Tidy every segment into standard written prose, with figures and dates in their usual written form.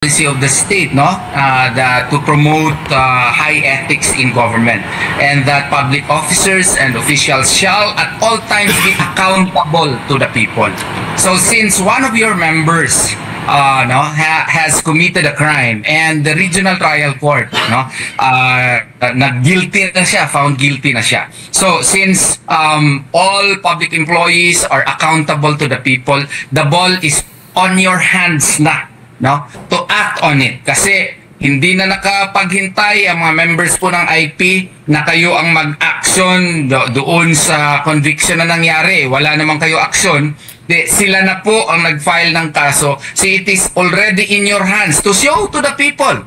policy of the state, no, to promote high ethics in government, and that public officers and officials shall at all times be accountable to the people. So since one of your members has committed a crime and the regional trial court guilty na siya, found guilty na siya. So since all public employees are accountable to the people, the ball is on your hands na, no, to act on it. Kasi hindi na nakapaghintay ang mga members po ng IP na kayo ang mag-action doon sa conviction na nangyari. Wala naman kayo action. Sila na po ang nag-file ng kaso. So it is already in your hands to show to the people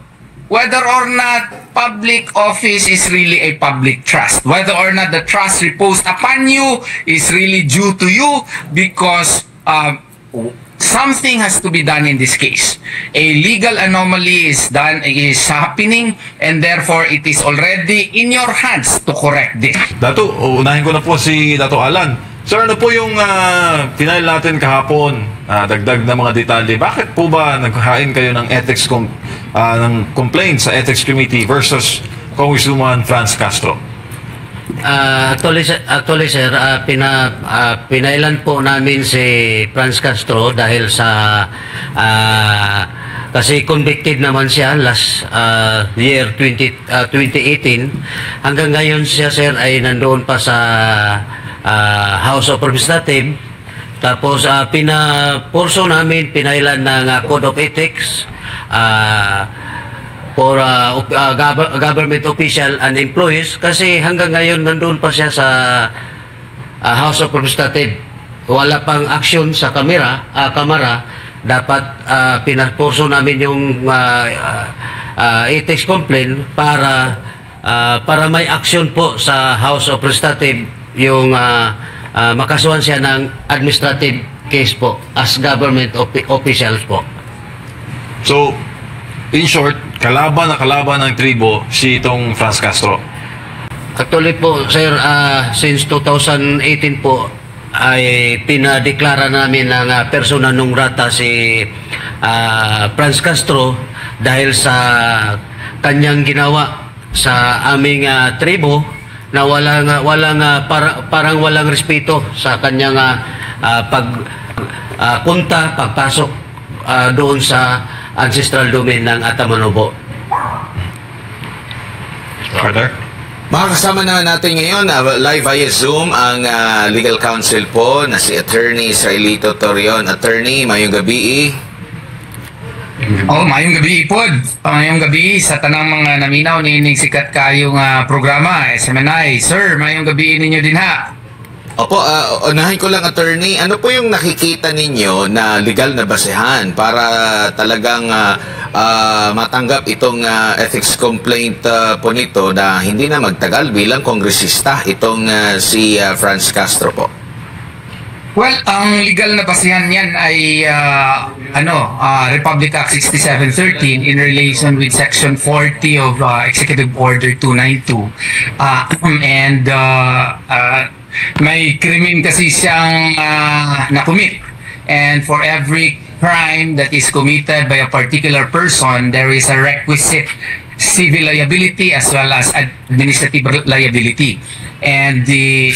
whether or not public office is really a public trust, whether or not the trust reposed upon you is really due to you, because something has to be done in this case. A legal anomaly is happening, and therefore it is already in your hands to correct this. Dato, unahin ko na po si Dato Alan. Sir, ano po yung final natin kahapon, dagdag na mga detalye? Bakit po ba naghain kayo ng ethics ng complaint sa Ethics Committee versus Congresswoman Franz Castro? Actually sir, pinailan po namin si Franz Castro dahil sa kasi convicted naman siya last year 2018. Hanggang ngayon siya sir ay nandoon pa sa House of Representatives. Tapos pinapurso namin, pinailan ng Code of Ethics for government official and employees, kasi hanggang ngayon nandun pa siya sa House of Representatives. Wala pang action sa kamera. Dapat pinapurso namin yung ethics complaint para may action po sa House of Representatives, yung makasuhan siya ng administrative case po as government officials po. So, in short, kalaban ng tribo si itong Franz Castro. Actually po, sir, since 2018 po, ay pinadeklara namin ng persona non grata si Franz Castro dahil sa kanyang ginawa sa aming tribo, na parang walang respeto sa kanyang pagpasok doon sa ancestral domain ng Atamanobo. Further? Makakasama naman natin ngayon live via Zoom ang legal counsel po na si Attorney Israelito Torion. Attorney, mayong gabi. Mayong gabi po. Mayong gabi sa tanang mga naminaw nining sikat kayong programa, SMNI. Sir, mayong gabi ninyo din ha. Opo, unahin ko lang, Attorney, ano po yung nakikita ninyo na legal na basehan para talagang matanggap itong ethics complaint po nito na hindi na magtagal bilang kongresista itong si Franz Castro po? Well, ang legal na basehan niyan ay Republic Act 6713 in relation with Section 40 of Executive Order 292. May krimen kasi siyang na-commit. And for every crime that is committed by a particular person, there is a requisite civil liability as well as administrative liability. And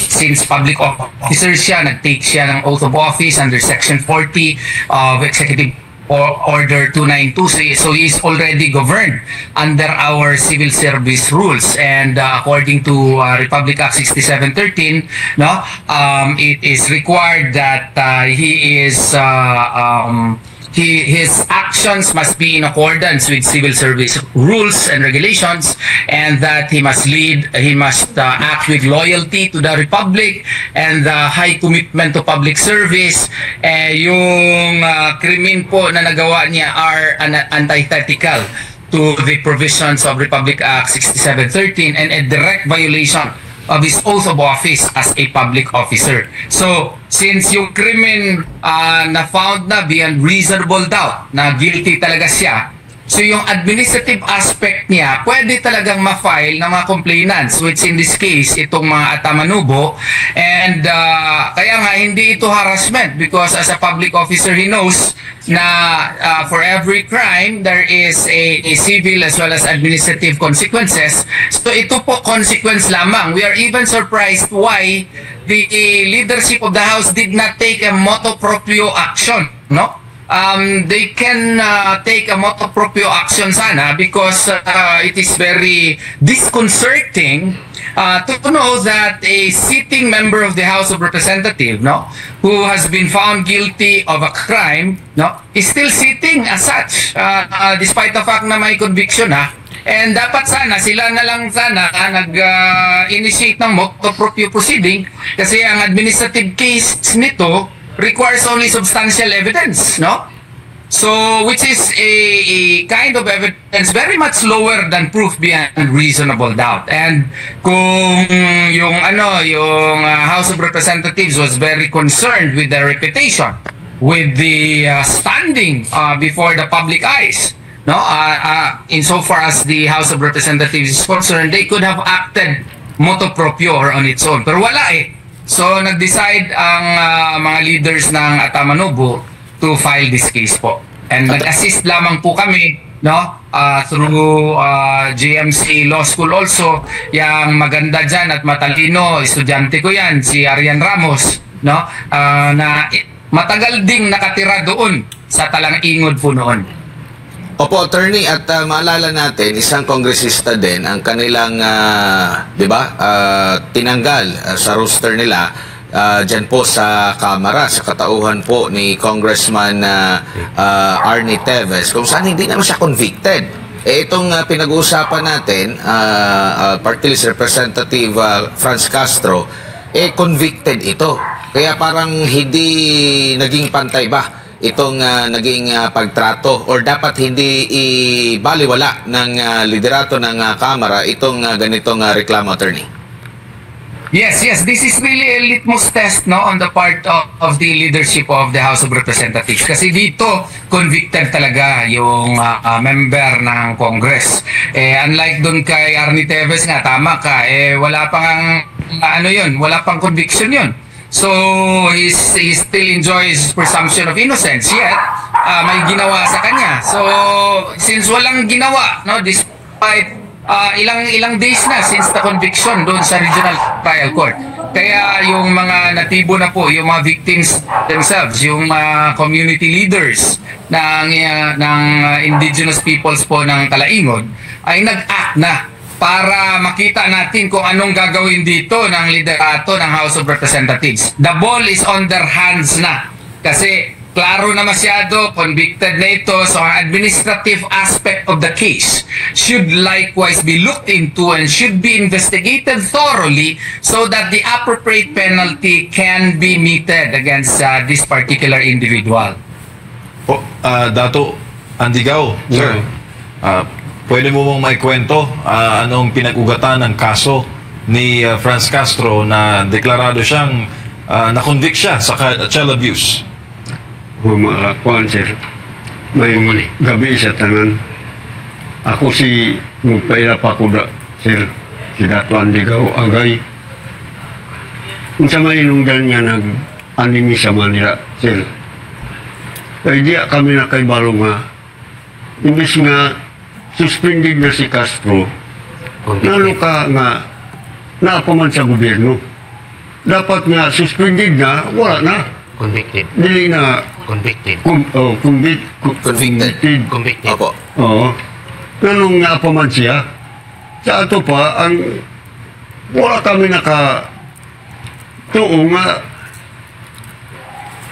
since public officer siya, nag-take siya ng oath of office under Section 40 of Executive Order 292, so he is already governed under our civil service rules. And according to Republic Act 6713, it is required that his actions must be in accordance with civil service rules and regulations, and that he must act with loyalty to the republic and the high commitment to public service. Yung krimen po na nagawa niya are antithetical to the provisions of Republic Act 6713 and a direct violation of his oath of office as a public officer. So, since yung krimen na found na beyond reasonable doubt na guilty talaga siya, So yung administrative aspect niya, pwede talagang ma-file ng mga complainants, which in this case, itong mga Atamanubo. And kaya nga, hindi ito harassment because as a public officer, he knows na for every crime, there is a civil as well as administrative consequences. So ito po consequence lamang. We are even surprised why the leadership of the House did not take a motu proprio action, no? They can take a motu proprio action sana because it is very disconcerting to know that a sitting member of the House of Representatives, no, who has been found guilty of a crime, no, is still sitting as such, despite the fact na may conviction, ha. And dapat sana, sila na lang sana nag-initiate ng motu proprio proceeding kasi ang administrative case nito requires only substantial evidence, no? So, which is a kind of evidence very much lower than proof beyond reasonable doubt. And kung yung House of Representatives was very concerned with their reputation, with the standing before the public eyes, no? Insofar as the House of Representatives is concerned, they could have acted motu proprio or on its own. Pero wala eh. So, nag-decide ang mga leaders ng Atamanubo to file this case po. And nag-assist lamang po kami, no, through GMC Law School also. Yang maganda dyan at matalino, estudyante ko yan, si Arian Ramos, no, na matagal ding nakatira doon sa Talang-Ingod po noon. Opo, attorney, at maalala natin, isang kongresista din ang kanilang, di ba, tinanggal sa roster nila dyan po sa Kamara, sa katauhan po ni Congressman Arnie Teves, kung saan hindi naman siya convicted. Itong pinag-uusapan natin, Party List Representative Franz Castro, convicted ito. Kaya parang hindi naging pantay ba itong naging pagtrato or dapat hindi ibaliwala ng liderato ng Kamara itong ganitong reklamo, attorney? Yes. This is really a litmus test, no, on the part of the leadership of the House of Representatives. Kasi dito, convicted talaga yung member ng Congress. Unlike dun kay Arnie Teves nga, tama ka, wala pang wala pang conviction yun. So, he still enjoys presumption of innocence, yet may ginawa sa kanya. So, since walang ginawa, no, despite ilang days na since the conviction doon sa Regional Trial Court. Kaya yung mga natibo na po, yung mga victims themselves, yung community leaders ng indigenous peoples po ng Talaingod, ay nag-act na para makita natin kung anong gagawin dito ng liderato ng House of Representatives. The ball is on their hands na. Kasi klaro na masyado, convicted na ito. So ang administrative aspect of the case should likewise be looked into and should be investigated thoroughly so that the appropriate penalty can be meted against this particular individual. Dato Andigaw, sir. Pwede mo mong maikwento anong pinag-ugatan ng kaso ni Franz Castro na deklarado siyang na-convict siya sa child abuse? Kuan, sir. May gabi sa tanan. Ako si Mupayra Pakuda, sir. Si Dato Andigaw Agay. Kung sa may inungdan niya nag-animi sa Manila, sir. Kaya di kami na kay balo nga. Imbis nga suspended na si Castro, nalo ka nga naapaman sa gobyerno. Dapat nga suspended na, wala na. Convicted. Dili na Convicted. Convicted. Convicted. Opo. Oo. Ganun nga apaman siya. Sa ato pa, wala kami tuo nga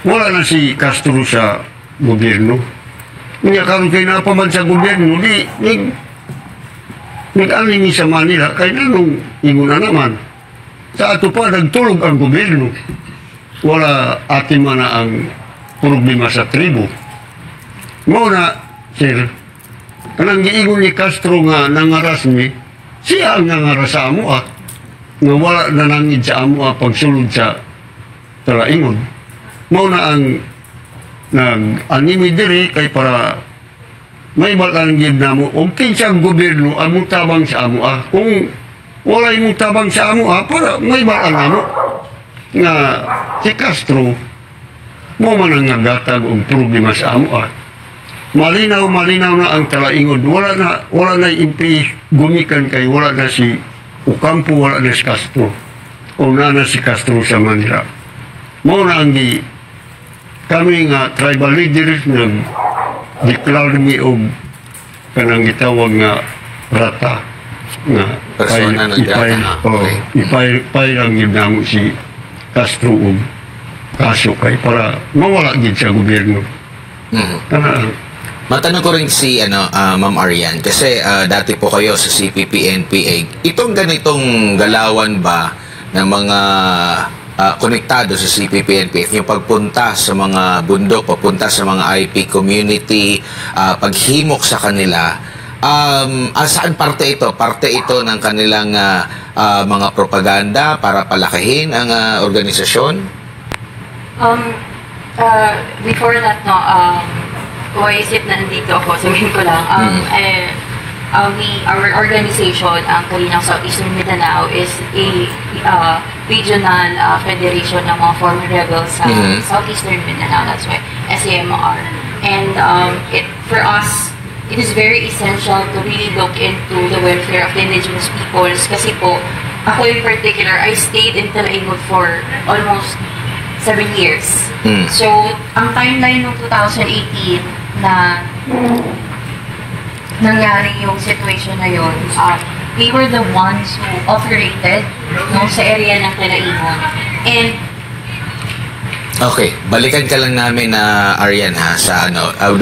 wala na si Castro sa gobyerno. Nga karon kay napaman sa gobyerno, nag-animi sa Manila, kay nanong ingon na naman. Sa ato pa, nagtulog ang gobyerno. Wala atin man na ang problema sa tribo. Muna, sir, kanang giingon ni Castro nga nangaras ni, siya ang nangaras sa amo nga wala na nangid sa amo pagsulod sa Talaingod. Muna ang nag-animi diri kay para may malanggid na mo, kinsang gobyerno, among tabang sa amo kung wala mong tabang sa amo para may malang nga si Castro, mo man ang nagatag ang problema sa amo malinaw na ang talaingod, wala na impi gumikan kay, wala na si Ocampo, wala na si Castro, o na si Castro sa Manila. Mo na ang kami nga tribal leaders nag-declare mi og kanang gitawag nga rata nga Persona ng ipay lang yun namo si Castro og kaso kay para mawala gid sa gobyerno. Matanong ko rin si Ma'am Arian, kasi dati po kayo sa CPP-NPA. Itong ganitong galawan ba ng mga konektado sa CPP-NPA, yung pagpunta sa mga bundok, papunta sa mga IP community, paghimok sa kanila, saan parte ito? Parte ito ng kanilang mga propaganda para palakihin ang organisasyon? Before that, no, why is it na nandito ako? Sabihin ko lang, our organization, ang Kalinang Southeastern Mindanao, is a regional federation ng mga former rebels sa Southeastern Mindanao. That's why SAMR. And for us, it is very essential to really look into the welfare of the indigenous peoples. Kasi po, ako in particular, I stayed in Talaingod for almost 7 years. So, ang timeline ng 2018 na nangyari yung situation na yun, we were the ones who operated sa area ng Talaingod. And okay, balikan ka lang namin na Arian sa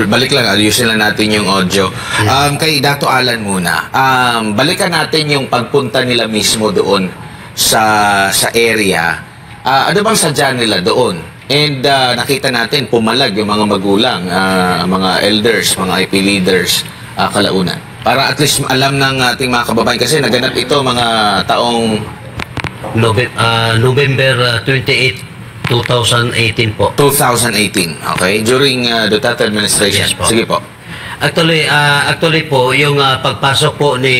balik lang, ayusin lang natin yung audio. Kay Dato Alan muna. Balikan natin yung pagpunta nila mismo doon sa area. Ano bang sadya nila doon? And nakita natin pumalag yung mga magulang, mga elders, mga IP leaders, kalaunan. Para at least alam ng ating mga kababayan, kasi naganap ito mga taong November 28, 2018 po. 2018, okay? During Duterte administration. Yes po. Sige po. Actually po, yung pagpasok po ni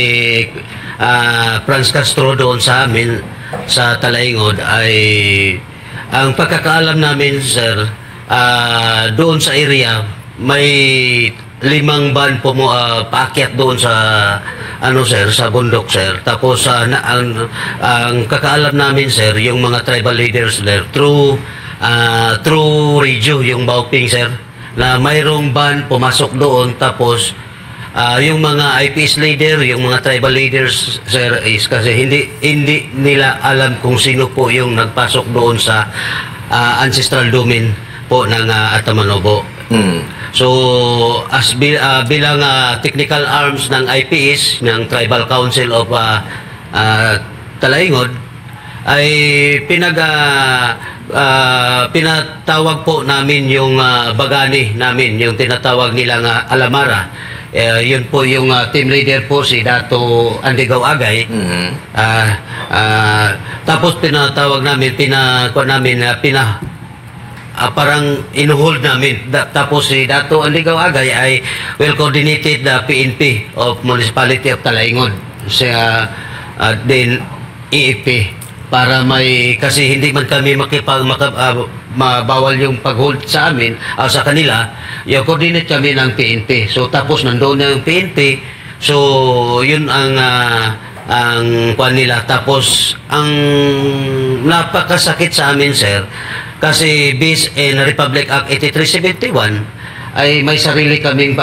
Franz Castro doon sa amin, sa Talaingod, ay ang pagkakaalam namin, sir, doon sa area, may 5 van po mo paakyat doon sa sir, sa bundok, sir. Tapos ang kakaalam namin, sir, yung mga tribal leaders there through radio, yung Bauping, sir, na mayroong van pumasok doon. Tapos yung mga IPS leader, yung mga tribal leaders, sir, is kasi hindi nila alam kung sino po yung nagpasok doon sa ancestral domain po ng Atamanobo. So, as bilang technical arms ng IPS, ng Tribal Council of Talaingod, ay pinatawag po namin yung bagani namin, yung tinatawag nilang Alamara. Yun po yung team leader po, si Dato Andigaw Agay. Tapos pinatawag namin, parang inuhold namin. Tapos si Dato Andigaw Agay ay well-coordinated the PNP of Municipality of Talaingod. Siya din EFP. Para kasi hindi man kami mabawal yung pag-hold sa amin, sa kanila, yung coordinate kami ng PNP. So tapos nandoon na yung PNP, so yun ang kwan nila. Tapos ang napakasakit sa amin, sir, kasi based in Republic Act 8371 ay may sarili kaming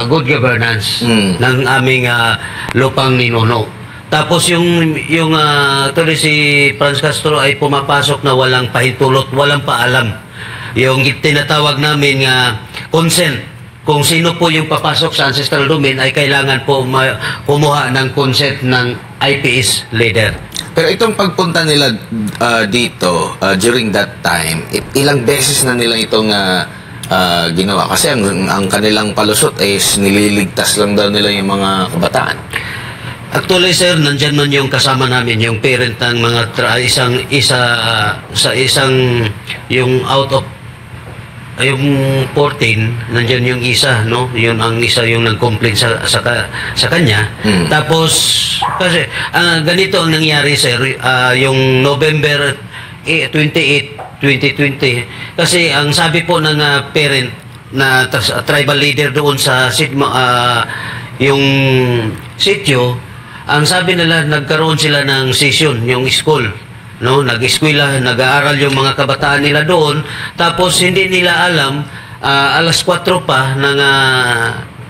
good governance ng aming lupang ninuno. Tapos yung tuloy si Franz Castro ay pumapasok na walang pahintulot, walang paalam. Yung tinatawag namin consent. Kung sino po yung papasok sa ancestral domain ay kailangan po kumuha ng consent ng IPS leader. Pero itong pagpunta nila dito during that time, ilang beses na nila itong ginawa? Kasi ang kanilang palusot is nililigtas lang daw nila yung mga kabataan. Actually, sir, nandyan man yung kasama namin, yung parent ng mga isang yung out of yung 14, nandiyan yung isa, no? Yun ang isa yung nag-complain sa kanya. Tapos, kasi, ganito ang nangyari, sir, yung November 28, 2020, kasi ang sabi po ng parent na tribal leader doon sa yung sitio, ang sabi nila, nagkaroon sila ng session, yung school, no, nag-eskwela, nag-aaral yung mga kabataan nila doon, tapos hindi nila alam, alas 4 pa ng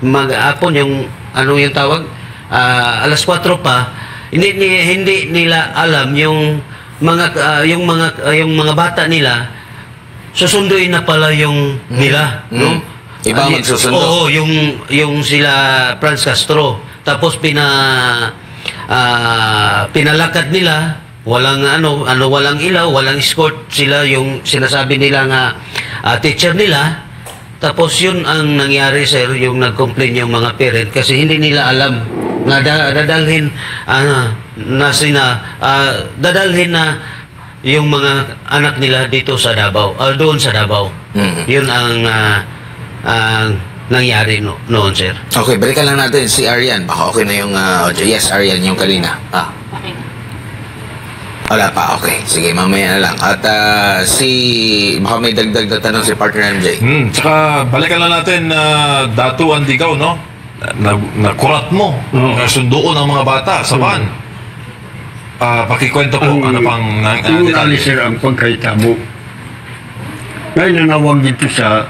mag-apon yung yung tawag, alas 4 pa, hindi nila alam yung mga bata nila susunduin na pala yung nila, no? Iba magsusundo. Oo, yung sila Franz Castro, tapos pinalakad nila. Walang walang ilaw, walang escort sila, yung sinasabi nila nga teacher nila. Tapos yun ang nangyari, sir, yung nag-complain yung mga parent kasi hindi nila alam na dadalhin dadalhin na yung mga anak nila dito sa Davao, doon sa Davao. Yun ang nangyari noon, sir. Okay, balikan lang natin si Arian. Baka okay na yung audio. Yes, Arian, yung kanina. Okay. Wala pa, okay. Sige, mamaya na lang. At baka may dagdag na tanong si partner MJ. Tsaka balikan lang natin Datu Andigaw, no? Nakurat mo, sunduon ng mga bata sa van. Pakikwento po, ano pang Yung detalye? sir, ang pagkaitabo. Ngayon nanawag dito sa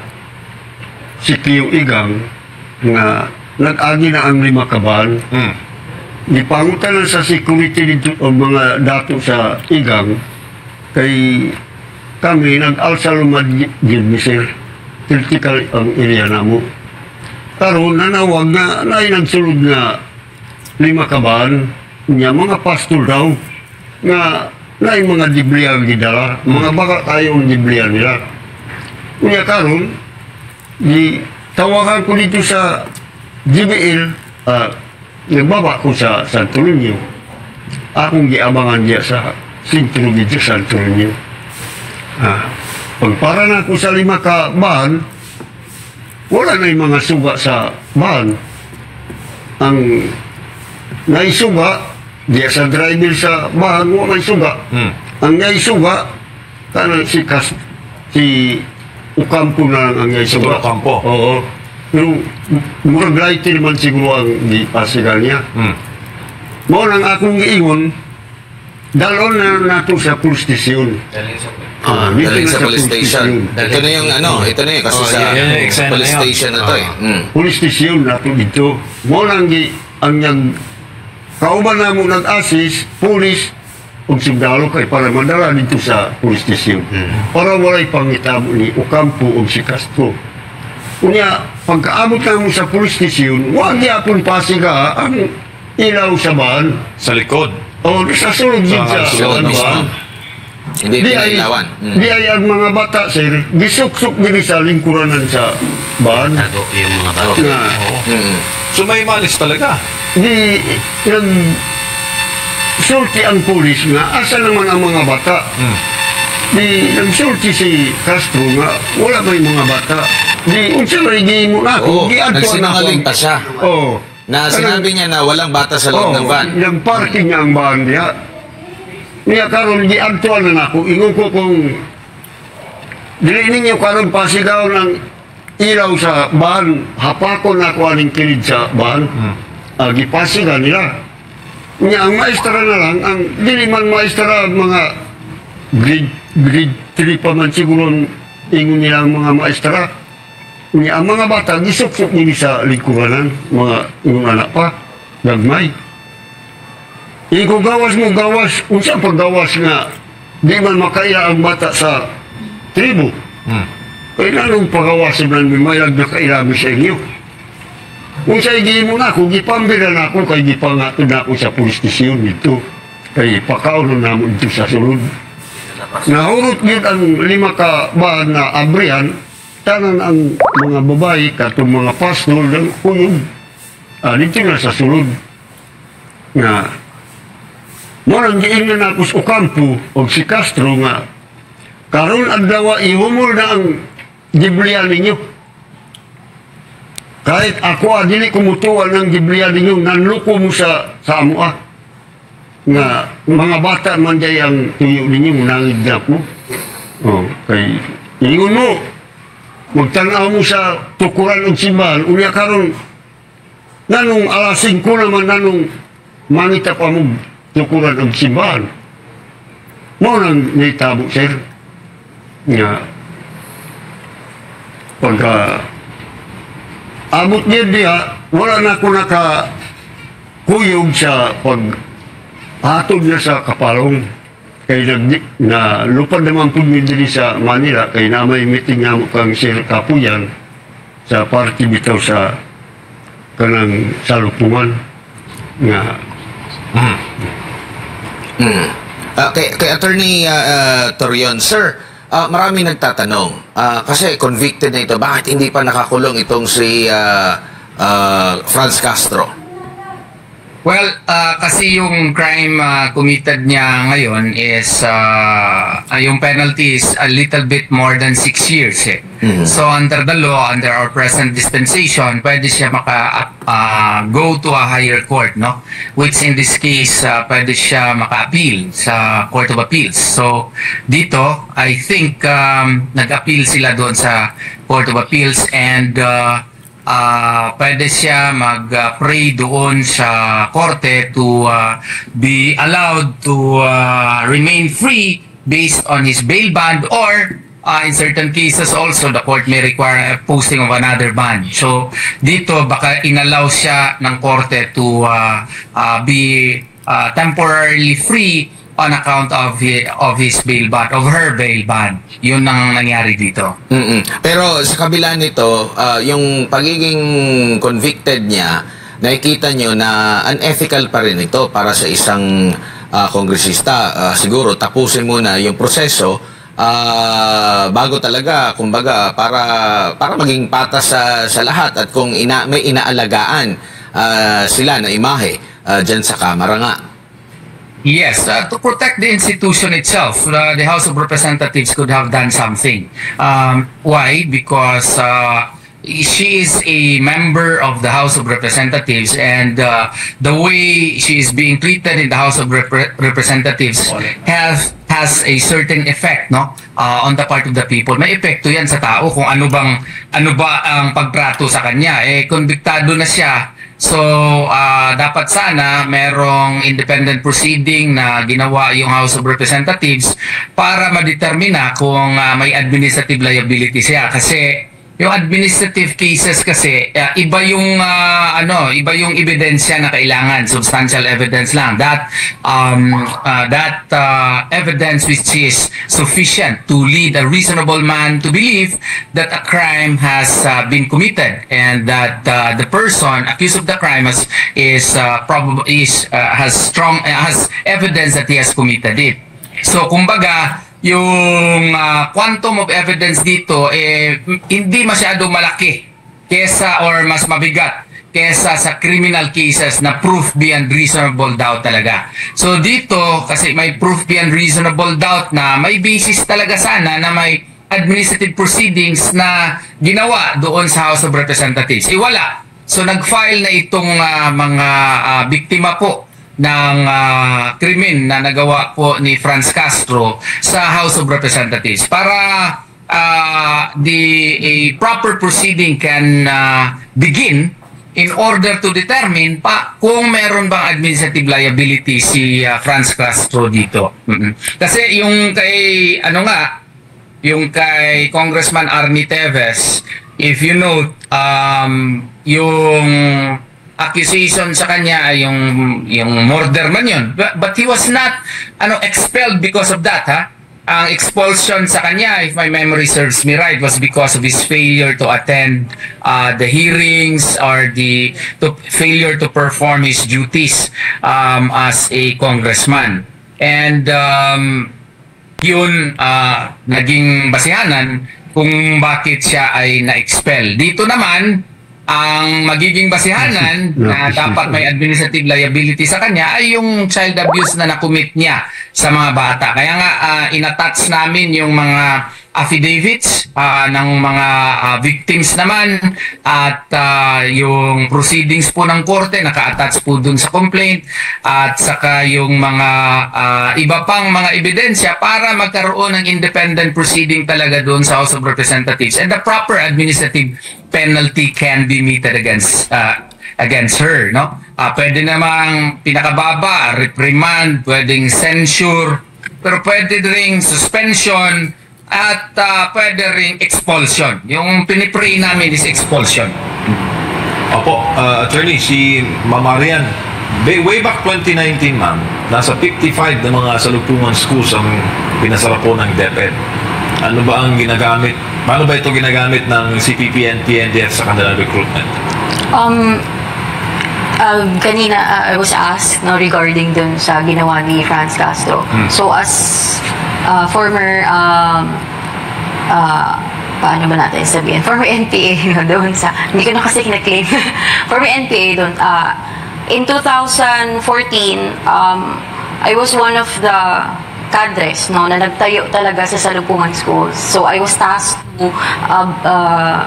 Sikliw Igang nga nag-agi na ang 5 kaban. Gipangutan sa security dito o mga dato sa Igang kay kami nag-alsa lumad gid sir. Critical ang area namo. Karon nanawag na nagsulod nga 5 kaban nya mga pastor daw nga mga dibliya gidala, mga baka tayo ang dibliya nila. Nya karon di tawagan ko dito sa GBL, nagbaba ko sa Santo Niño. Akong giabangan diya sa sentro dito sa Santo Niño. Pagpara na ako sa 5 ka bahan, wala na yung mga suga sa bahan. Ang naisuga, diya sa driver sa bahan, wala may suga. Ang naisuga, kanang si Ocampo na lang ang naisuga. Ocampo? Oo. Pero murag lighter man siguro ang pasigal niya. Mo nang akong giingon, dalon na nato sa police station. Daling sa police station. Ito na yung ito na yung kasi sa police station na to eh. Police station nato dito. Mo nang ang kauban na mo nag-assist, police, ug sundalo kay para madala dito sa police station. Para walay pangitabo ni Ocampo ug si Castro. Unya, pagkaabot na mo sa police station, wag yapon pasiga ang ilaw sa van. Sa likod. O, sa sulod din sa sulod mismo. van. Hindi pinailawan. Di ay ang mga bata, sir, gisuk-suk din sa lingkuranan sa van. Tago yung mga bata. Na, So may malis talaga. di, sulti ang pulis nga, asa naman ang mga bata. Di, nagsulti si Castro nga, wala ba yung mga bata? Di, unsa may mo na ako, nagsinungaling pa siya. Oo. Na sinabi niya na walang bata sa loob ng van. Nag-parking niya ang van niya. Niya karon giadtuan na ako, ingon ko kung dili ninyo karon pasigaw ng ilaw sa van, hapakon na ako aning kilid sa van. Gipasigan nila. Niya ang maestra na lang, ang dili man maestra mga grade 3 pa man siguro ingon nila ang mga maestra. Niya ang mga bata, gisok-sok nila sa likuran, mga ingon anak pa, gagmay. Iko gawas mo, gawas, unsa pag gawas nga, di man makaila ang bata sa tribo. Kaya nang pagawasin man, may nagkakailami sa inyo. Unsa igihin mo na ako, gipambira na ako, kay gipangatod na ako sa police station dito. Kay pakaunon na mo dito sa sulod. Nahurot yun ang 5 ka bahan na abrihan, tanan ang mga babae, katong mga pastor, ng kuyog. Dito na sa sulod. Nga, morang giingnan ako sa Ocampo o si Castro nga, karon adlaw ihumol na ang giblihan ninyo. Kahit ako, dili kumutuan ng giblihan ninyo, nanluko mo sa amo nga mga bata man day ang tuyo ninyo, nangidnap mo. Kay, ingon mo, magtanaw mo sa tukuran ng simbahan, unya karon nanong alas 5 naman nanong mangita pa mo tukuran ng simbahan. Mo nang naitabo, sir. Nga, pagka abot niya diha, wala na ako nakakuyog sa pag-hatod na sa kapalong. Kaya na lupad naman po dili sa Manila, kaya na may meeting nga mo kang Sir Kapuyan sa party bitaw sa kanang salupungan nga. Kay Attorney Torion, sir, marami nagtatanong, kasi convicted na ito, bakit hindi pa nakakulong itong si Franz Castro? Well, kasi yung crime committed niya ngayon is yung penalty is a little bit more than 6 years. So under the law, under our present dispensation, pwede siya go to a higher court, no? Which in this case, pwede siya maka-appeal sa Court of Appeals. So dito, I think nag-appeal sila doon sa Court of Appeals and pwede siya mag-pray doon sa korte to be allowed to remain free based on his bail bond, or in certain cases also the court may require a posting of another bond. So dito baka inallow siya ng korte to be temporarily free on account of his bail bond, of her bail bond. Yun ang nangyari dito. Pero sa kabila nito, yung pagiging convicted niya, nakikita nyo na unethical pa rin ito para sa isang kongresista. Siguro tapusin muna yung proseso bago talaga, kumbaga, para maging patas sa lahat, at kung may inaalagaan sila na imahe dyan sa Kamara nga. Yes, to protect the institution itself, the House of Representatives could have done something. Why? Because she is a member of the House of Representatives, and the way she is being treated in the House of Representatives has a certain effect, no, on the part of the people. May epekto yan sa tao kung ano ba ang pagtrato sa kanya. Konbiktado na siya. So, dapat sana merong independent proceeding na ginawa yung House of Representatives para madetermina kung may administrative liability siya. Kasi yung administrative cases kasi iba yung ebidensya na kailangan, substantial evidence lang. That evidence which is sufficient to lead a reasonable man to believe that a crime has been committed, and that the person accused of the crime has evidence that he has committed it. So kumbaga, yung quantum of evidence dito hindi masyado malaki kesa, or mas mabigat kesa sa criminal cases na proof beyond reasonable doubt talaga. So dito, kasi may proof beyond reasonable doubt na may basis talaga sana na may administrative proceedings na ginawa doon sa House of Representatives. Wala. So nag-file na itong mga biktima po ng krimen na nagawa po ni Franz Castro sa House of Representatives para a proper proceeding can begin in order to determine kung meron bang administrative liability si Franz Castro dito. Kasi yung kay Congressman Arnie Teves, if you note, yung accusation sa kanya ay yung murder man yun. But he was not expelled because of that, ha? Ang expulsion sa kanya, if my memory serves me right, was because of his failure to attend the hearings, or the failure to perform his duties as a congressman. And yun naging basihanan kung bakit siya ay na-expel. Dito naman, ang magiging basihanan na dapat may administrative liability sa kanya ay yung child abuse na nakumit niya sa mga bata. Kaya nga, inattach namin yung mga affidavits ng mga victims naman at yung proceedings po ng korte naka-attach po dun sa complaint at saka yung mga iba pang mga ebidensya para magkaroon ng independent proceeding talaga dun sa House of Representatives, and the proper administrative penalty can be meted against her, no? Pwede namang pinakababa, reprimand, pwedeng censure, pero pwede ring suspension at pwede ring expulsion. Yung pinipray namin is expulsion. Opo, attorney, si Ma'am Marian, way back 2019, ma'am, nasa 55 na mga salubungan schools ang pinasara po ng DepEd. Ano ba ang ginagamit? Paano ba ito ginagamit ng CPP, NP, sa kanilang recruitment? Kanina I was asked regarding dun sa ginawa ni Franz Castro. So as former paano ba natin sabihin? Former NPA doon sa, hindi ko na kasi kina-claim. Former NPA doon. In 2014, I was one of the cadres na nagtayo talaga sa salubungan schools. So I was tasked to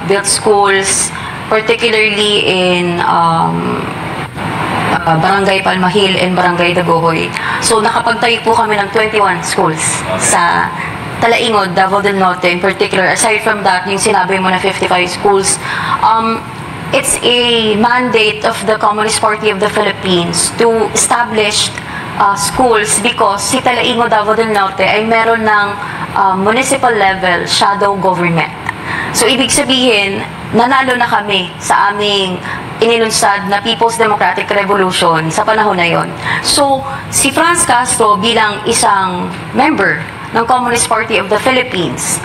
build schools, particularly in Barangay Palmahil and Barangay Dagohoy. So nakapagtayo po kami ng 21 schools sa Talaingod, Davao del Norte in particular. Aside from that, yung sinabi mo na 55 schools, it's a mandate of the Communist Party of the Philippines to establish schools because si Talaingod, Davao del Norte ay meron ng municipal level shadow government. So ibig sabihin, nanalo na kami sa aming inilunsad na People's Democratic Revolution sa panahon na yon. So si Franz Castro bilang isang member ng Communist Party of the Philippines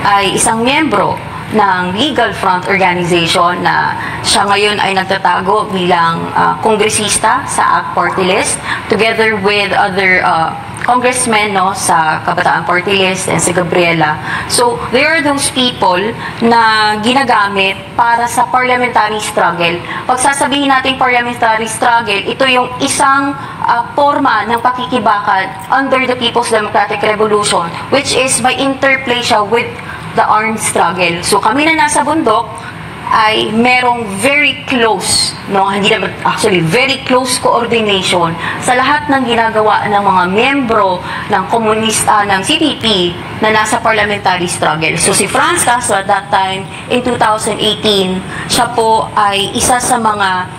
ay isang miyembro ng Legal Front Organization na siya ngayon ay nagtatago bilang kongresista sa ACT Party List together with other congressmen sa Kabataan Party List and si Gabriela. So, there are those people na ginagamit para sa parliamentary struggle. Pag sasabihin natin parliamentary struggle, ito yung isang forma ng pakikibakad under the People's Democratic Revolution, which is by interplay siya with the armed struggle. So kami na nasa bundok ay merong very close, hindi naman actually, very close coordination sa lahat ng ginagawa ng mga miyembro ng komunista ng CPP na nasa parliamentary struggle. So si Franz Castro at that time in 2018, siya po ay isa sa mga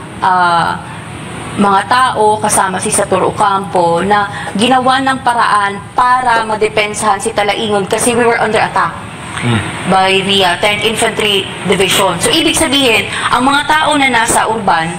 tao kasama si Satur Ocampo na ginawa ng paraan para madepensahan si Talaingod kasi we were under attack by the 10th Infantry Division. So, ibig sabihin, ang mga tao na nasa urban,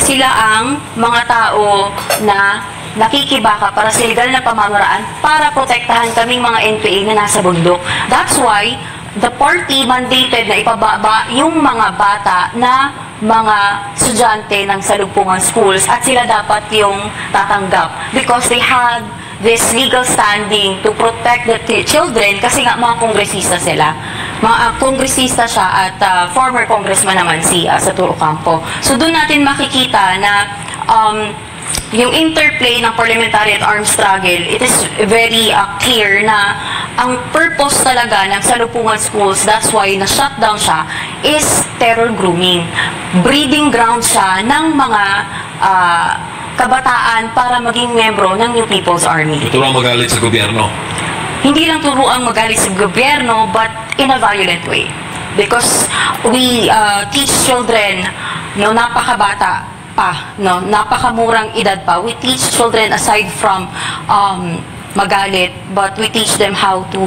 sila ang mga tao na nakikibaka para sa legal na pamamaraan para protektahan kaming mga NPA na nasa bundok. That's why the party mandated na ipababa yung mga bata na mga estudyante ng salubungan schools at sila dapat yung tatanggap because they had this legal standing to protect the children kasi nga mga kongresista sila. Mga kongresista siya at former congressman naman si Satur Ocampo. So doon natin makikita na yung interplay ng parliamentary at armed struggle, it is very clear na ang purpose talaga ng salubungan schools, that's why na-shutdown siya, is terror grooming. Breeding ground siya ng mga kabataan para maging membro ng New People's Army. Turuan magalit sa gobyerno. Hindi lang turuan magalit sa gobyerno, but in a violent way. Because we teach children, napakabata pa, napakamurang edad pa. We teach children aside from magalit, but we teach them how to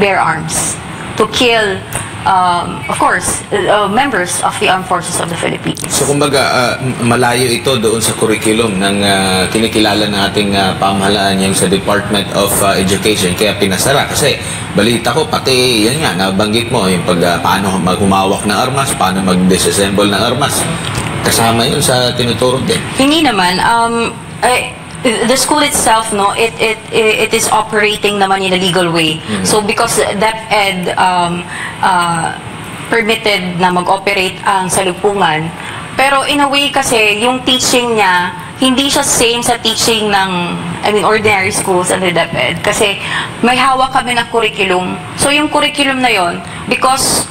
bear arms, to kill of course, members of the Armed Forces of the Philippines. So kumbaga, malayo ito doon sa curriculum ng kinikilala ng ating pamahalaan yung sa Department of Education. Kaya pinasara kasi balita ko pati yan nga, nabanggit mo yung paano humawak ng armas, paano mag-disassemble ng armas. Kasama yun sa tinuturo din. Hindi naman. The school itself, it is operating naman in a legal way. So because DepEd permitted na mag-operate ang salubungan, pero in a way kasi yung teaching niya hindi siya same sa teaching ng, ordinary schools under DepEd. Kasi may hawak kami na curriculum. So yung curriculum na yon, because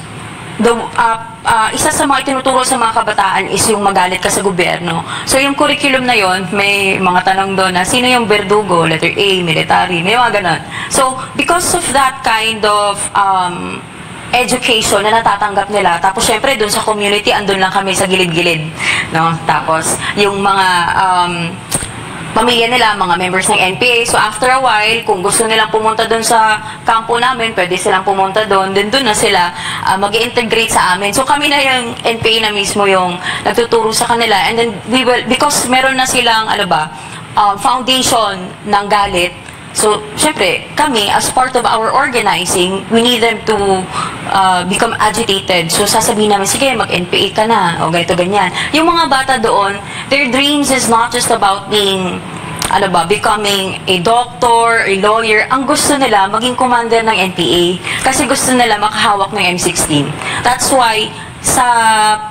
isa sa mga tinuturo sa mga kabataan is yung magalit ka sa gobyerno. So yung curriculum na yon, may mga tanong doon na sino yung berdugo, letter A, military, may mga ganun. So because of that kind of education na natatanggap nila, tapos syempre doon sa community, andun lang kami sa gilid-gilid, no? Tapos yung mga pamilya nila, mga members ng NPA. So after a while, kung gusto nilang pumunta doon sa kampo namin, pwede silang pumunta doon. Then doon na sila mag-integrate sa amin. So kami na yung NPA na mismo yung nagtuturo sa kanila. And then we will, because meron na silang, foundation ng galit. So, syempre, kami, as part of our organizing, we need them to become agitated. So, sasabihin namin, sige, mag-NPA ka na, o ganito, ganyan. Yung mga bata doon, their dreams is not just about being, becoming a doctor, a lawyer. Ang gusto nila, maging commander ng NPA. Kasi gusto nila makahawak ng M16. That's why, sa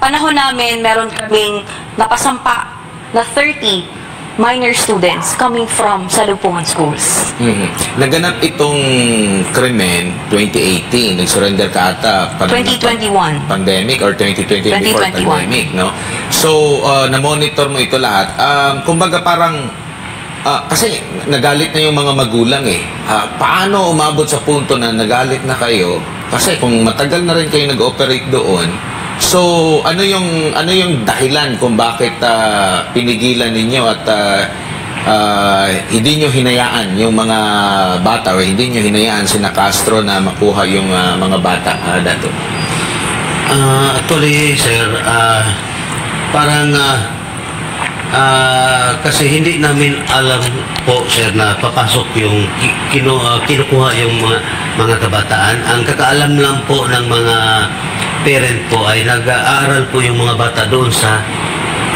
panahon namin, meron kaming napasampa na 30 minor students coming from salubungan schools. Naganap itong krimen 2018, nag-surrender ka ata 2021 pandemic or 2020 before pandemic, no? So na-monitor mo ito lahat. Kumbaga parang kasi nagalit na yung mga magulang paano umabot sa punto na nagalit na kayo? Kasi kung matagal na rin kayo nag-operate doon, so ano yung dahilan kung bakit pinigilan ninyo at hindi nyo hinayaan yung mga bata o hindi nyo hinayaan sina Castro na makuha yung mga bata dato? Actually, sir, parang kasi hindi namin alam po, sir, na papasok yung kinukuha yung mga kabataan. Ang kakaalam lang po ng mga parent po ay nag-aaral po yung mga bata doon sa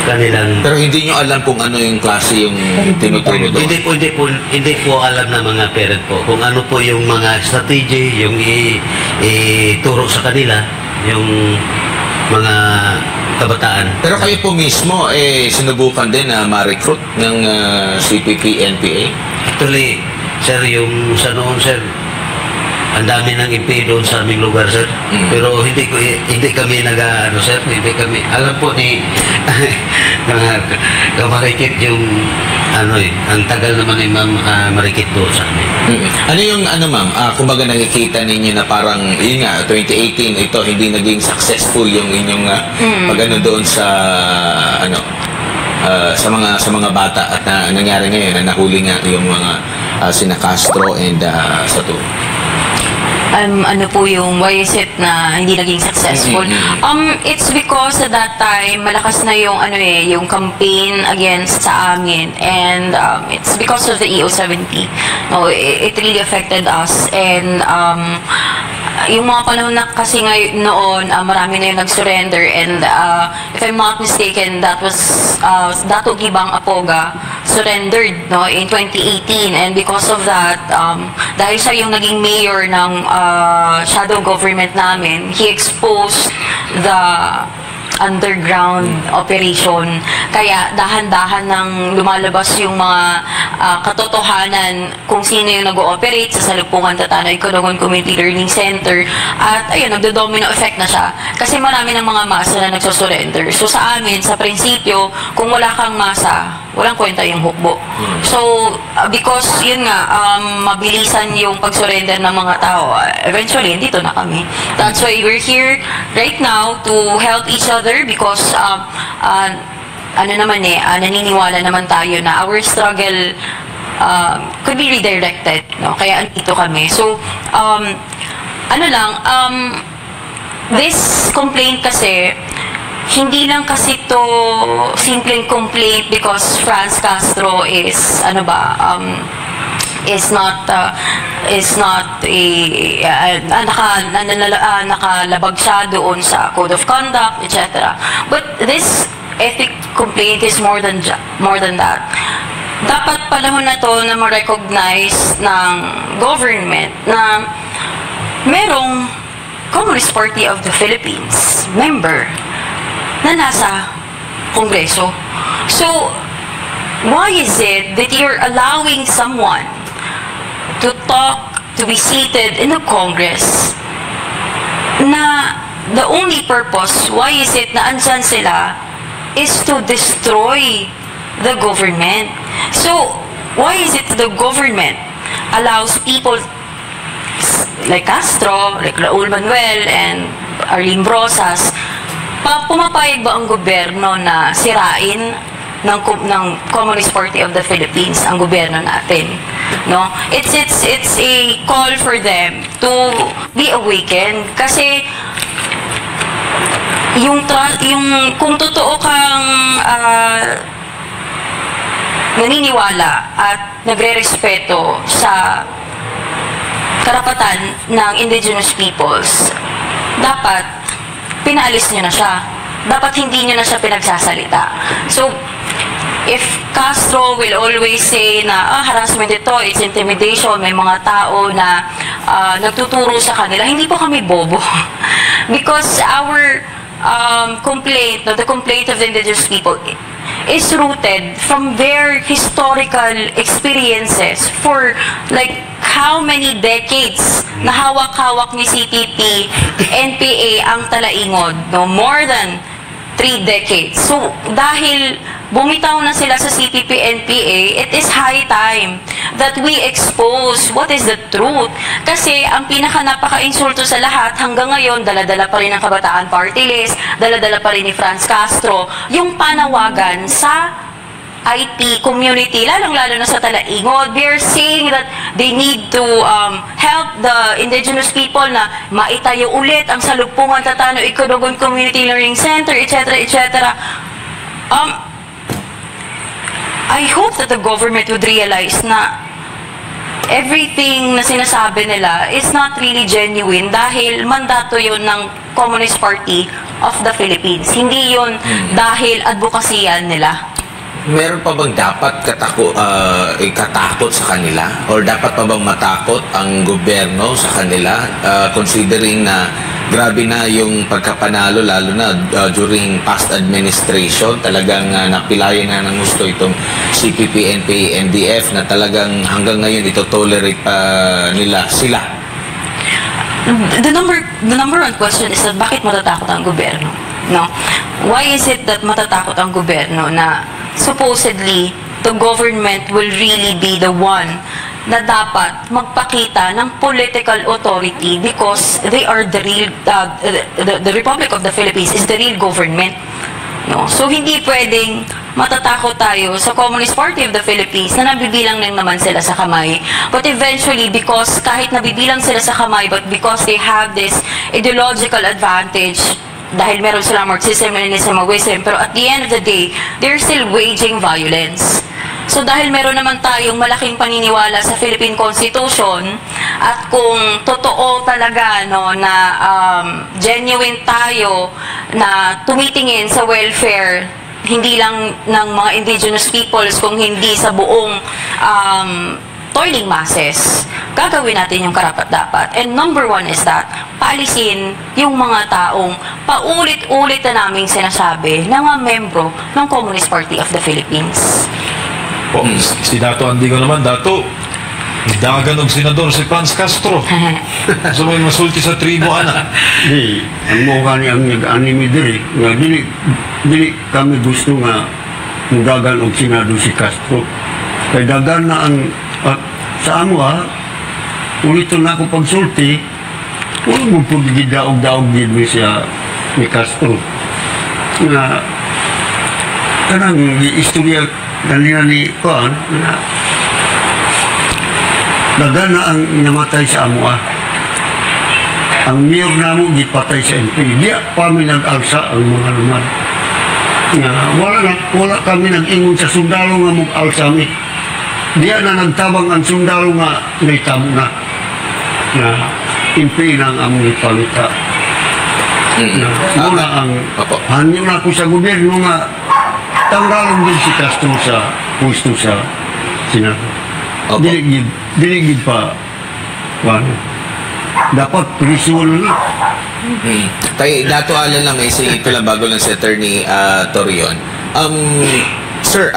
kanilang... Pero hindi nyo alam kung ano yung klase yung tinuturo doon? Hindi po alam ng mga parent po kung ano po yung mga strategy, yung ituro sa kanila, yung mga kabataan. Pero kayo po mismo, sinubukan din na ma-recruit ng CPP-NPA? Actually, sir, yung sa noon, sir, ang dami ng MP doon sa aming lugar, sir. Pero hindi kami sir, hindi kami, alam po ni Marikit yung ang tagal naman ni Ma'am Marikit doon sa amin. Ano yung ma'am, kumbaga nakikita ninyo na parang, yun nga, 2018, ito hindi naging successful yung inyong pag doon sa sa mga bata at nangyari ngayon na nahuli nga yung mga sina Castro and Sato? Why is it na hindi naging successful? It's because at that time, malakas na yung, yung campaign against sa amin. And it's because of the EO70. No, it really affected us. And yung mga panahon na kasi ngayon noon, marami na yung nag-surrender. And if I'm not mistaken, that was Dato Gibang Apoga surrendered in 2018. And because of that, dahil siya yung naging mayor ng shadow government namin, he exposed the underground operation. Kaya dahan-dahan nang lumalabas yung mga katotohanan kung sino yung nag-ooperate sa Salumpungan Tatanoy Kulungan Community Learning Center. At ayun, nagdo-domino effect na siya. Kasi marami ng mga masa na nagsusurrender. So sa amin, sa prinsipyo, kung wala kang masa, walang kwenta yung hukbo. So, because yun nga, mabilisan yung pag-surrender ng mga tao, eventually, dito na kami. That's why we're here right now to help each other because naniniwala naman tayo na our struggle could be redirected. No? Kaya andito kami. So, this complaint kasi, hindi lang kasi to simpleng complaint because Franz Castro is nakalabag siya doon sa code of conduct, etc. But this ethic complaint is more than that. Dapat panahon na to na ma-recognize ng government na merong Communist Party of the Philippines member na nasa Kongreso. So, why is it that you're allowing someone to talk, to be seated in the Congress, na the only purpose, why is it na andyan sila, is to destroy the government? So, why is it the government allows people like Castro, like Raul Manuel, and Arlene Brosas, pumapayag ba ang gobyerno na sirain ng Communist Party of the Philippines ang gobyerno natin? No, it's a call for them to be awakened, kasi yung kung totoo kang naniniwala at nagrerespeto sa karapatan ng indigenous peoples, dapat pinaalis nyo na siya. Dapat hindi nyo na siya pinagsasalita. So, if Castro will always say na harassment ito, it's intimidation, may mga tao na nagtuturo sa kanila, hindi po kami bobo. Because our complaint, the complaint of the indigenous people is rooted from their historical experiences for like how many decades na hawak-hawak ni CPP, NPA ang Talaingod, no? More than 3 decades. So, dahil bumitaw na sila sa CPP, NPA, it is high time that we expose what is the truth. Kasi ang pinaka-napaka-insulto sa lahat, hanggang ngayon, dala-dala pa rin ng Kabataan Party List, dala-dala pa rin ni Franz Castro, yung panawagan sa IT community, lalong-lalo na sa Talaingod. They're saying that they need to help the indigenous people na maitayo ulit ang Salugpungan Tatano Ikodogon Community Learning Center, etc., etc. I hope that the government would realize na everything na sinasabi nila is not really genuine dahil mandato yun ng Communist Party of the Philippines. Hindi yun dahil advokasyan nila. Meron pa bang dapat ikatakot sa kanila? Or dapat pa bang matakot ang gobyerno sa kanila? Considering na grabe na yung pagkapanalo, lalo na during past administration, talagang napilayan na ng gusto itong CPP, NPA, NDF na talagang hanggang ngayon ito-tolerate pa nila sila. The number one question is that bakit matatakot ang gobyerno? No? Why is it that matatakot ang gobyerno na supposedly the government will really be the one na dapat magpakita ng political authority because they are the real the Republic of the Philippines is the real government, no? So hindi pwedeng matatakot tayo sa Communist Party of the Philippines na nabibilang lang naman sila sa kamay, but eventually because kahit nabibilang sila sa kamay, but because they have this ideological advantage dahil meron silang Marxism-Leninism, Maoism, pero at the end of the day, they're still waging violence. So dahil meron naman tayong malaking paniniwala sa Philippine Constitution, at kung totoo talaga no, na genuine tayo na tumitingin sa welfare, hindi lang ng mga indigenous peoples, kung hindi sa buong toiling masses, gagawin natin yung karapat-dapat. And number one is that, paalisin yung mga taong paulit-ulit na naming sinasabi na mga membro ng Communist Party of the Philippines. Po, si Dato Andigo naman, Dato, dagan og senador si Franz Castro. So may masulti sa tribo, ana. Di, ang mukha ni ang nag-anime diri, nga dili kami gusto nga mudagan og senador si Castro. Kay dagan na ang sa amo ulito na ako pagsulti, wala mo po gidaog-daog din siya ni Castro. Nga, kanang istorya kanina ni Kuan, na dagan na ang namatay sa amo Ang mayor namo gipatay sa MP. Di pa mi nag-alsa ang mga luman. Nga, wala kami nag-ingon sa sundalo nga mag-alsa mi. Diya na nagtabang ang sundalo nga naitabo na MP na ang among ipalita. Muna ang hanyo na ko sa gobyerno nga tanggalong din si Castro sa puesto sa Senado. Diligid pa dapat prison na. Kay Dato Alan lang, may singit ko lang bago lang si Attorney Torion. Sir,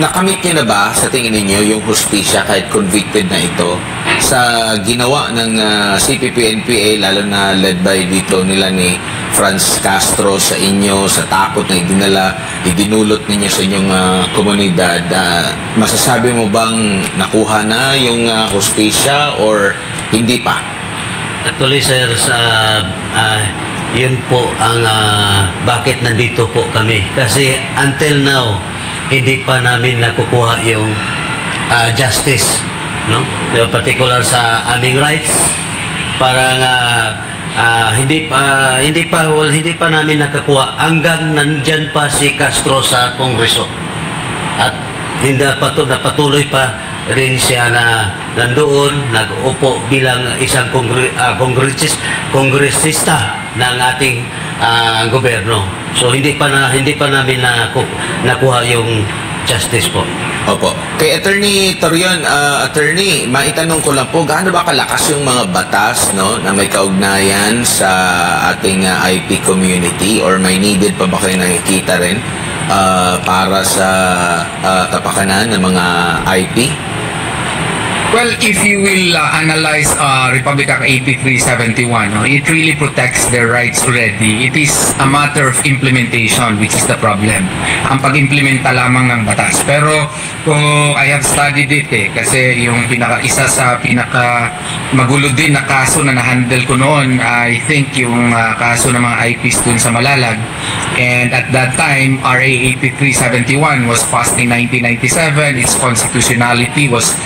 nakamit niyo na ba sa tingin ninyo yung hustisya kahit convicted na ito sa ginawa ng CPP-NPA, lalo na led by dito nila ni Franz Castro sa inyo, sa takot na idinulot ninyo sa inyong komunidad? Masasabi mo bang nakuha na yung hustisya or hindi pa? Actually, sir, yun po ang bakit nandito po kami. Kasi until now, hindi pa namin nakukuha yung justice, no? In particular sa aming rights. Parang hindi pa namin nakakuha hanggang nandyan pa si Castro sa Kongreso. At hindi napatuloy pa rin siya na nandoon, nag-upo bilang isang kongresista ng ating gobyerno. So hindi pa namin nakuha yung justice po. Opo. Kay Attorney Torion, Attorney, maitanong ko lang po, gaano ba kalakas yung mga batas, no, na may kaugnayan sa ating IP community, or may needed pa ba kayo nakikita rin para sa kapakanan ng mga IP? Well, if you will analyze Republic Act 8371, it really protects their rights already. It is a matter of implementation, which is the problem. Ang pag-implementa lamang ng batas. Pero kung I have studied it kasi yung isa sa pinaka magulo din na kaso na na-handle ko noon, I think yung kaso ng mga IPs dun sa Malalag. And at that time, RA 8371 was passed in 1997. Its constitutionality was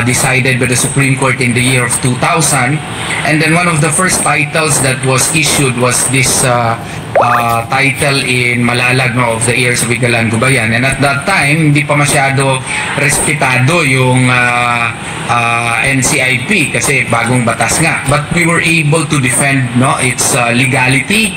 decided by the Supreme Court in the year of 2000. And then one of the first titles that was issued was this title in Malalag, no, of the Heirs of Igalan Gubayan. And at that time, hindi pa masyado respetado yung NCIP kasi bagong batas nga. But we were able to defend, no, its legality.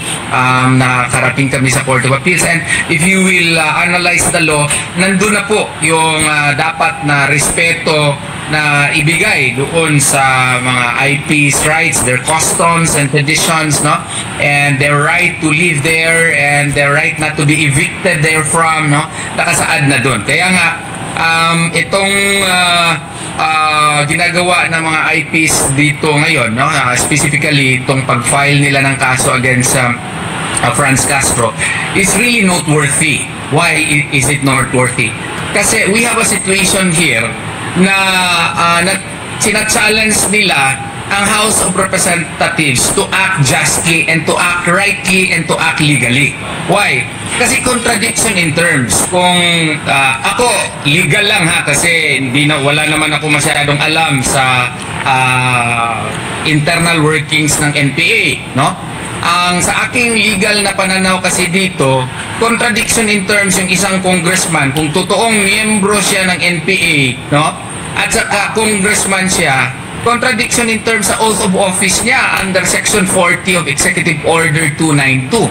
Nakarating kami sa Court of Appeals. And if you will analyze the law, nandun na po yung dapat na respeto na ibigay doon sa mga IP's rights, their customs and traditions, no? And their right to live there and their right not to be evicted therefrom, no? Nakasaad na doon. Kaya nga, itong ginagawa ng mga IPs dito ngayon, no? Specifically, itong pag-file nila ng kaso against Franz Castro is really noteworthy. Why is it noteworthy? Kasi we have a situation here na sina-challenge nila ang House of Representatives to act justly and to act rightly and to act legally. Why? Kasi contradiction in terms. Kung ako, legal lang kasi wala naman ako masyadong alam sa internal workings ng NPA, no? Ang sa aking legal na pananaw kasi dito, contradiction in terms yung isang congressman, kung totoong miyembro siya ng NPA, no? At saka congressman siya, contradiction in terms sa oath of office niya under Section 40 of Executive Order 292.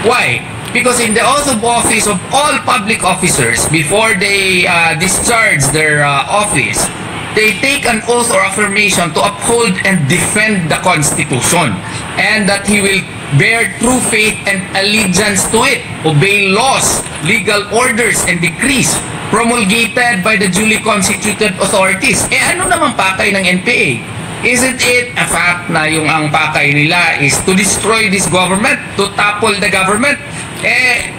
Why? Because in the oath of office of all public officers, before they discharge their office, they take an oath or affirmation to uphold and defend the Constitution, and that he will bear true faith and allegiance to it, obey laws, legal orders, and decrees promulgated by the duly constituted authorities. Ano naman pakay ng NPA? Isn't it a fact na yung ang pakay nila is to destroy this government, to topple the government?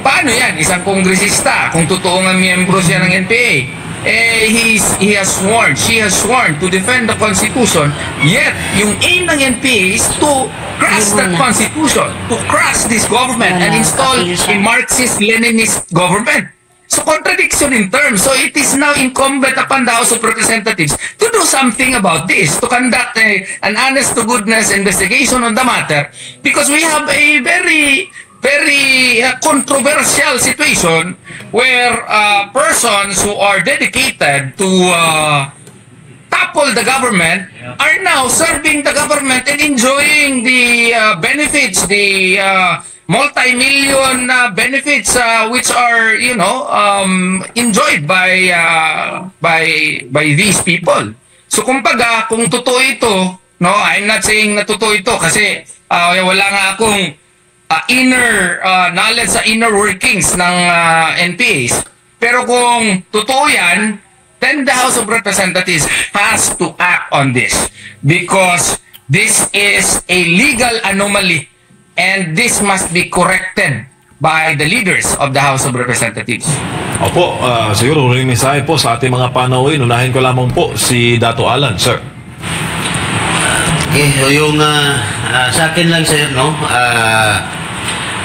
Paano yan? Isang kongresista, kung totoo nga miyembro siya ng NPA, she has sworn to defend the Constitution, yet yung aim ng NPA is to crush that Constitution, to crush this government and install a Marxist-Leninist government. So contradiction in terms. So it is now incumbent upon the House of Representatives to do something about this, to conduct an honest-to-goodness investigation on the matter, because we have a very controversial situation where persons who are dedicated to topple the government are now serving the government and enjoying the benefits, the multi-million benefits which are, enjoyed by these people. So kumbaga, kung totoo ito, no, I'm not saying na totoo ito kasi wala nga akong inner knowledge sa inner workings ng NPAs. Pero kung totoo yan, then the House of Representatives has to act on this because this is a legal anomaly and this must be corrected by the leaders of the House of Representatives. Opo, siguro huling mensahe po sa ating mga panauhin. Unahin ko lamang po si Dato Alan, sir. Okay, yung sa akin lang sir, no,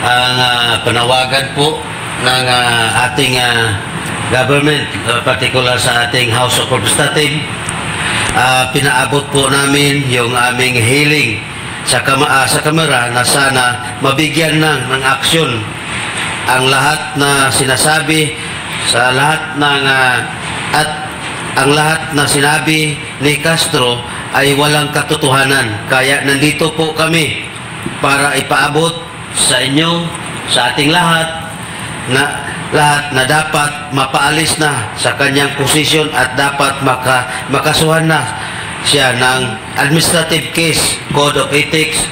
ang panawagan po ng ating government, particular sa ating House of Representatives, pinaabot po namin yung aming hiling sa Kamara na sana mabigyan ng aksyon ang lahat na sinasabi sa lahat ng at ang lahat na sinabi ni Castro ay walang katotohanan. Kaya nandito po kami para ipaabot sa inyo, sa ating lahat na dapat mapaalis na sa kanyang posisyon at dapat makasuhan na siya ng administrative case, Code of Ethics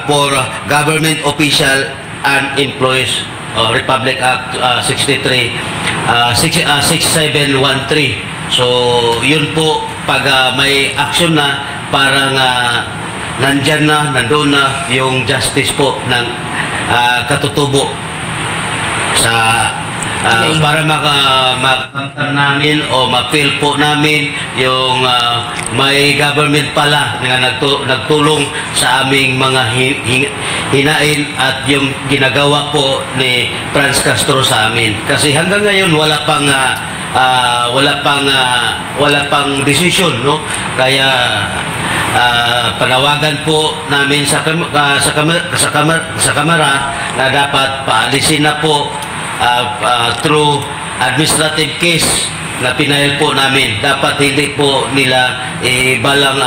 for government official and employees, Republic Act 6713. So, yun po, pag may action na, parang nandun na yung justice po ng katutubo sa para makamtan namin o ma-feel po namin yung may government pala na nagtulong sa aming mga hinain at yung ginagawa po ni Franz Castro sa amin. Kasi hanggang ngayon wala pang decision, no? Kaya panawagan po namin sa Kamara na dapat paalisin na po through administrative case na pinail po namin. Dapat hindi po nila balang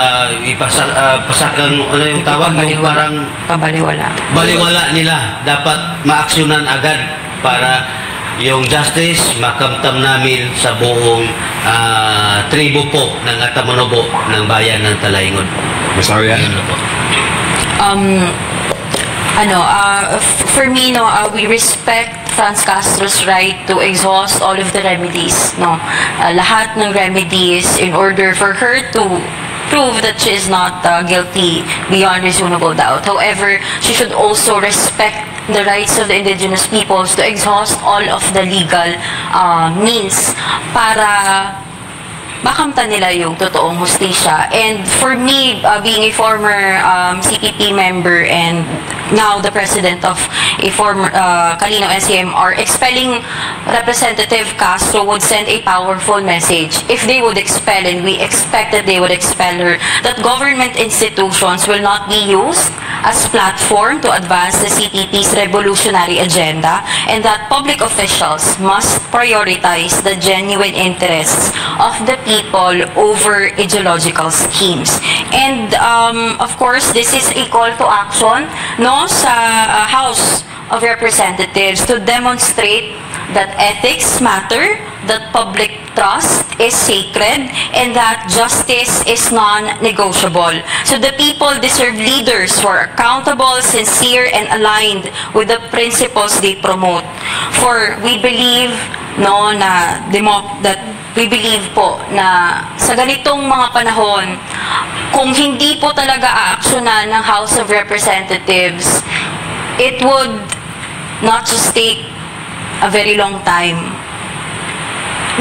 pasakang ano yung tawag yung parang baliwala nila. Dapat maaksyonan agad para yung justice makamtam namin sa buong tribo po ng Atamonobo ng bayan ng Talaingon. Sorry, for me, we respect Franz Castro's right to exhaust all of the remedies, lahat ng remedies in order for her to prove that she is not guilty beyond reasonable doubt. However, she should also respect the rights of the indigenous peoples to exhaust all of the legal means para makamtan nila yung totoong hustisya. And for me, being a former CPP member and now the president of a former Calino NCMR, expelling Representative Castro would send a powerful message. If they would expel, and we expect that they would expel her, that government institutions will not be used as platform to advance the CPP's revolutionary agenda, and that public officials must prioritize the genuine interests of the people over ideological schemes. And of course, this is a call to action, sa House of Representatives to demonstrate that ethics matter, that public trust is sacred, and that justice is non-negotiable. So the people deserve leaders who are accountable, sincere, and aligned with the principles they promote. For we believe we believe po na sa ganitong mga panahon, kung hindi po talaga aaksyonan ng House of Representatives, it would not just take a very long time.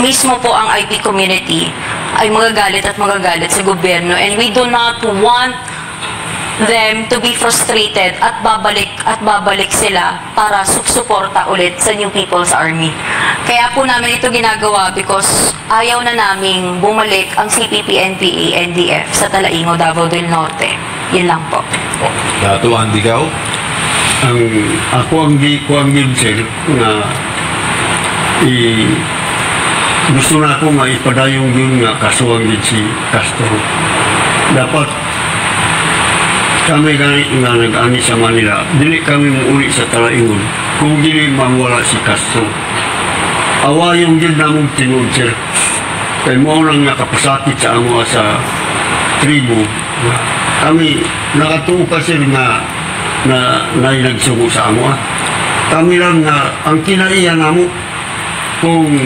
Mismo po ang IP community ay magagalit sa gobyerno, and we do not want them to be frustrated at babalik sila para suporta ulit sa New People's Army. Kaya po namin ito ginagawa because ayaw na naming bumalik ang CPP-NPA, NDF sa Talaingo, Davao del Norte. Yun lang po. Dato Andigaw? Ako ang sir na gusto na ako maipadayong yun nga kasuang din si Castro. Dapat kami nga nag-ani sa Manila, dili kami muuli sa Talaingon kung dili mawala si Castro. Awayong din namong tinud, sir. Kaya mo nang nakapasakit sa amo sa tribo. Kami nakatuo pa, sir, na nagsugo sa amo. Kami lang nga, ang kinaiya namo, kung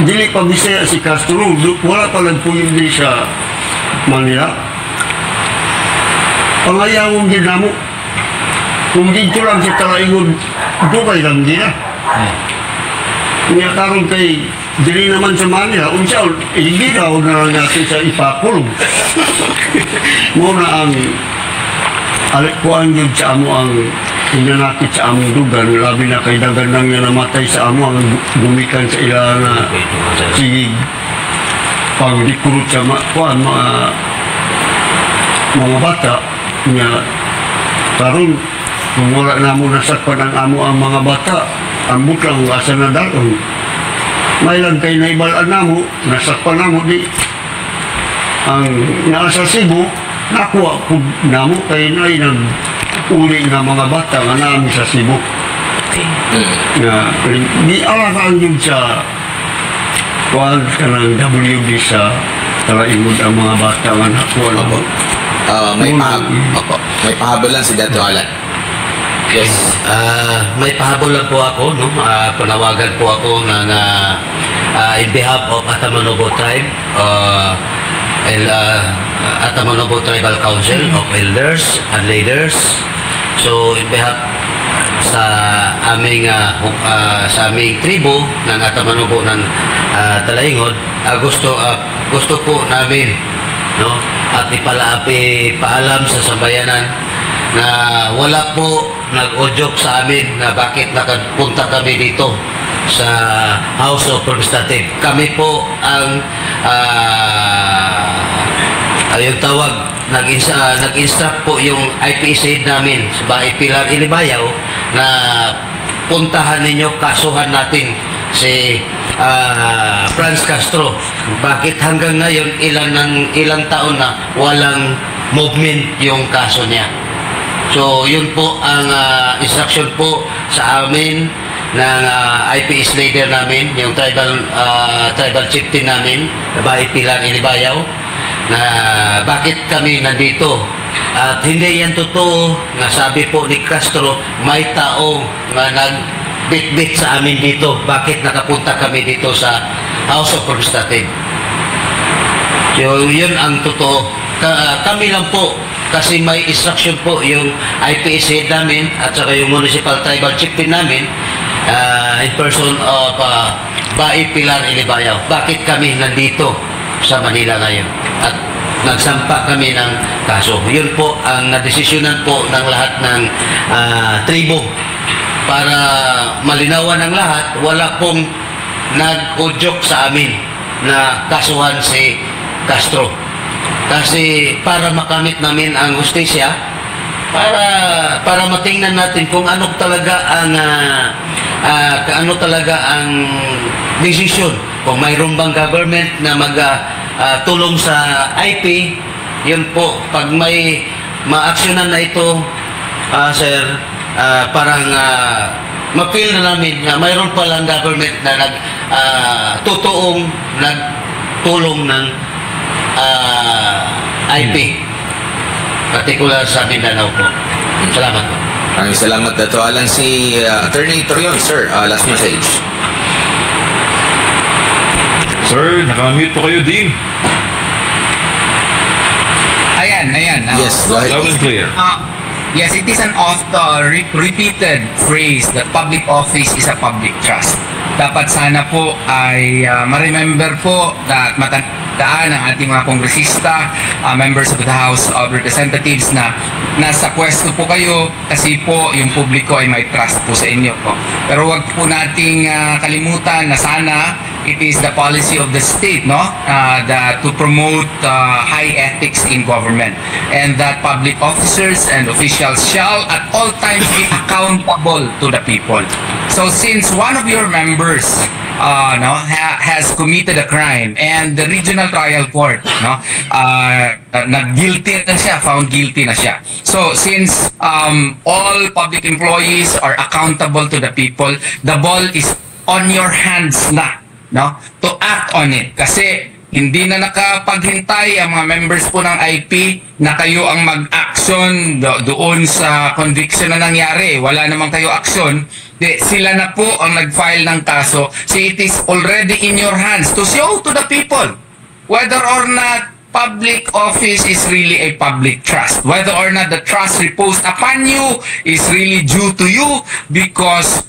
dili pa Bisaya si Castro, wala pa nagpuyindi sa Manila. Pangayawang din namo. Kung dito lang si Talaingod, dugay lang din na. Kaya karon kay dili naman sa Manila, unsa igiraw na lang natin sa ipakulong. Muna ang alikuan yun sa amo ang inanakit sa among dugan, labi na kay dagan nang nga namatay sa amo ang gumikan sa ila na sige pang-recruit sa mga bata nga karon kung wala na mo nasakpan ang amo ang mga bata ang butang asa na dalong may lang kay naibalaan na mo nasakpan na mo di ang nasa Cebu nakuha po na mo kay nai nag-uli nga mga bata nga namin sa Cebu nga di alakaan yun sa kuwan ka ng WD sa Talaingod ang mga bata nga nakuha na mo. May pahabol lang si Dato Alan. Yes. May pahabol lang po ako, no? Panawagan po ako ng in behalf of Atamanobo Tribe Atamanobo Tribal Council of Elders and Leaders. So in behalf sa aming tribo ng Atamanobo ng Talaingod, gusto po namin, no, at paalam sa sambayanan na wala po nag-udyok sa amin na bakit nakapunta kami dito sa House of Representatives. Kami po ang yung tawag, nag-instruct po yung IPC namin sa Bahay Pilar Ilibayaw na puntahan ninyo, kasuhan natin si Franz Castro. Bakit hanggang ngayon ilang taon na walang movement yung kaso niya? So yun po ang instruction po sa amin ng IPS leader namin, yung tribal chieftain namin, Bahay Pilar Ilibayaw, na bakit kami nandito. At hindi yan totoo nga sabi po ni Castro may tao nga nagbitbit sa amin dito. Bakit nakapunta kami dito sa House of Representatives? So yun ang totoo. Kami lang po, kasi may instruction po yung IPS head namin at saka yung municipal tribal chieftain namin in person of Bahay Pilar Ilibayaw. Bakit kami nandito sa Manila ngayon at nagsampa kami ng kaso? Yun po ang nadesisyonan po ng lahat ng tribo. Para malinawan ng lahat, wala pong nag-udyok sa amin na kasuhan si Castro. Kasi para makamit namin ang hustisya, para matingnan natin kung ano talaga ang desisyon. Kung mayroon bang government na magtulong sa IP, yun po, pag may ma-actionan na ito, sir, parang ma-feel na namin na mayroon palang government na totoong nagtulong ng IP, particular sa Mindanao po. Salamat po. Maraming salamat, Dato Alan. Si Attorney Torion, sir, last message. Sir, naka-mute po kayo, Dean. Ayan. Yes, go ahead. Loud and clear. Yes, it is an repeated phrase that public office is a public trust. Dapat sana po ay ma-remember po na matandaan ang ating mga kongresista, members of the House of Representatives na nasa pwesto po kayo kasi po yung publiko ay may trust po sa inyo po. Pero wag po nating kalimutan na sana it is the policy of the state, no, to promote high ethics in government, and that public officers and officials shall at all times be accountable to the people. So since one of your members has committed a crime and the regional trial court nag-guilty na siya, found guilty na siya. So since all public employees are accountable to the people, the ball is on your hands na, no, to act on it. Kasi Hindi na nakapaghintay ang mga members po ng IP na kayo ang mag-action doon sa conviction na nangyari. Wala namang kayo action. Sila na po ang nag-file ng kaso. So it is already in your hands to show to the people whether or not public office is really a public trust. Whether or not the trust reposed upon you is really due to you because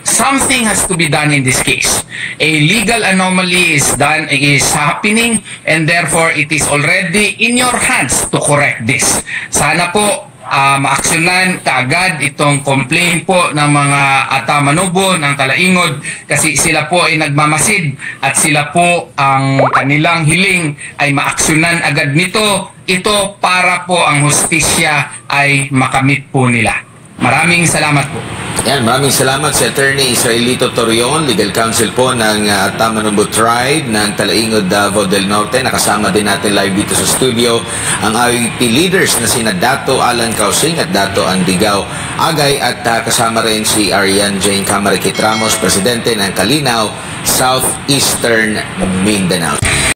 something has to be done in this case. A legal anomaly is happening and therefore it is already in your hands to correct this. Sana po maaksyonan kaagad itong complaint po ng mga Atamanubo ng Talaingod kasi sila po ay nagmamasid at sila po ang kanilang hiling ay maaksyonan agad nito. Ito para po ang hustisya ay makamit po nila. Maraming salamat po. Yan, maraming salamat si Attorney Israelito Torion, Legal Counsel po ng Atamanubo Tribe ng Talaingod, Davao del Norte. Nakasama din natin live dito sa studio ang IUP leaders na sina Dato Alan Causing at Dato Andigao Agay at kasama rin si Arian Jane Camarikit Ramos, Presidente ng Kalinaw, Southeastern Mindanao.